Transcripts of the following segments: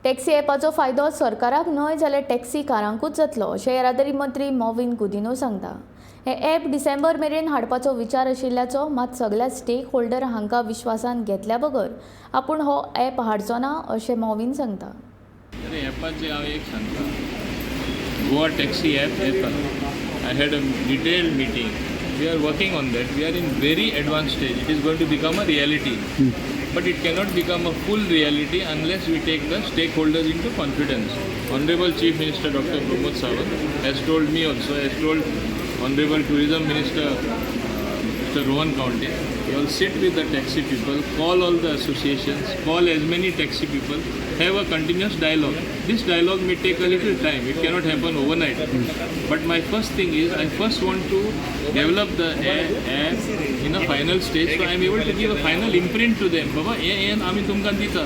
Taxi ॲपाचो फायदो सरकाराक न्हय जाल्यार टॅक्सीकारांकूच जातलो, अशें येरादारी मंत्री मॉविन गुदिन्हो सांगता. हे ॲप डिसेंबर मेरेन हाडपाचो विचार आशिल्ल्याचो, मात सगल्या स्टेक होल्डर हांकां विश्वासांत घेतल्या बगर आपूण हो ॲप हाडचो ना, अशें मॉविन सांगता. अरे, ॲपाचें हांव एक सांगता, गोवा टॅक्सी ॲप येता. I had a detailed meeting. We are working on that. We are in very advance stage. It is going to become a reality, but it cannot become a full reality unless we take the stakeholders into confidence. Honorable Chief Minister Dr. Pramod Sawant has told me also, has told Honorable Tourism Minister Mr. Rohan Khaunte, you all sit with the taxi people, call all the associations, call as many taxi people, have a continuous dialogue. This dialogue may take a little time, it cannot happen overnight. But my first thing is, I first want to develop the app in a final stage, so I am able to give a final imprint to them. बाबा, हे हे आमी तुमकां दिता.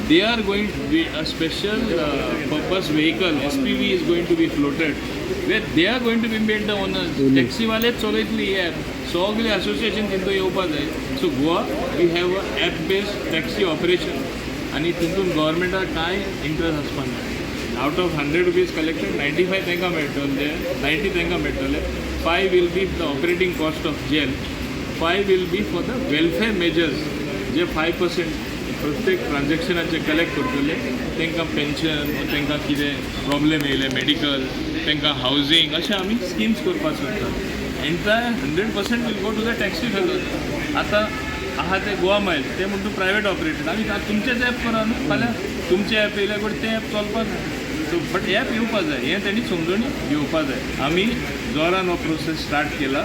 They are going to be a special purpose vehicle, SPV, is going to be floated where they are going to be made the owners. टॅक्सीवालेच चलयतली app. सगळे association तितून येवपा जाय. So Goa we have a app based taxi operation आनी तितून गव्हर्मेंटाक कांय interest आसपा ना. Out of ₹100 collected, 95 तांकां मेळटले, 90 तांकां मेळटले, 5 will be the operating cost of GEL, 5 will be for the welfare measures. J 5% प्रत्येक ट्रान्झॅक्शनाचे कलेक्ट करतले, तांकां पेन्शन, तांकां कितें प्रॉब्लेम येयले मेडिकल, तांकां हावजींग, अशें आमी स्किम्स करपाक सोदतात. Entire 100% will go to the taxi fellows. आतां आहा ते गोवा मायल्स, ते म्हणटा प्रायवेट ऑपरेटेड. आमी आतां तुमचेच ॲप करा न्हू. फाल्यां तुमचें ॲप येयल्या कडेन तें ॲप चलपा ना. सो बट ॲप येवपा जाय, हें तेणी समजून घेवपा जाय. आमी जोरान हो प्रोसेस स्टार्ट केला.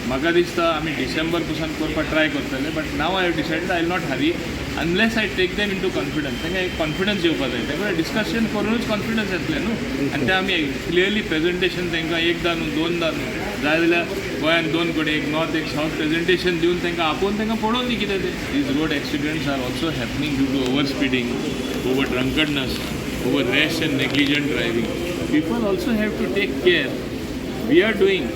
म्हाका दिसता आमी डिसेंबर पसून करपाक ट्राय करतले, but now I have decided I will not hurry unless I take them into confidence. तांकां एक कॉन्फिडन्स येवपा जाय. तांकां डिस्कशन करुनूच कॉन्फिडन्स येतलें न्हू. आनी तें आमी क्लियरली प्रेजेंटेशन तांकां एकदां न्हू, दोनदां न्हू, जाय जाल्यार गोंयांत दोन कडेन, एक नॉर्थ, एक सावथ, प्रेजेंटेशन दिवन तांकां आपोवन तांकां पळोवन दी कितें तें. These road accidents are also happening due to over speeding, over drunkenness, over rash and negligent driving. People also have to take care. We are doing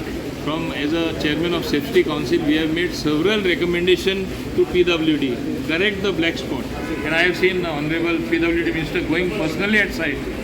from, as a chairman of Safety Council, we have made several recommendation to PWD, correct the black spot. And I have seen the Honorable PWD Minister going personally at site.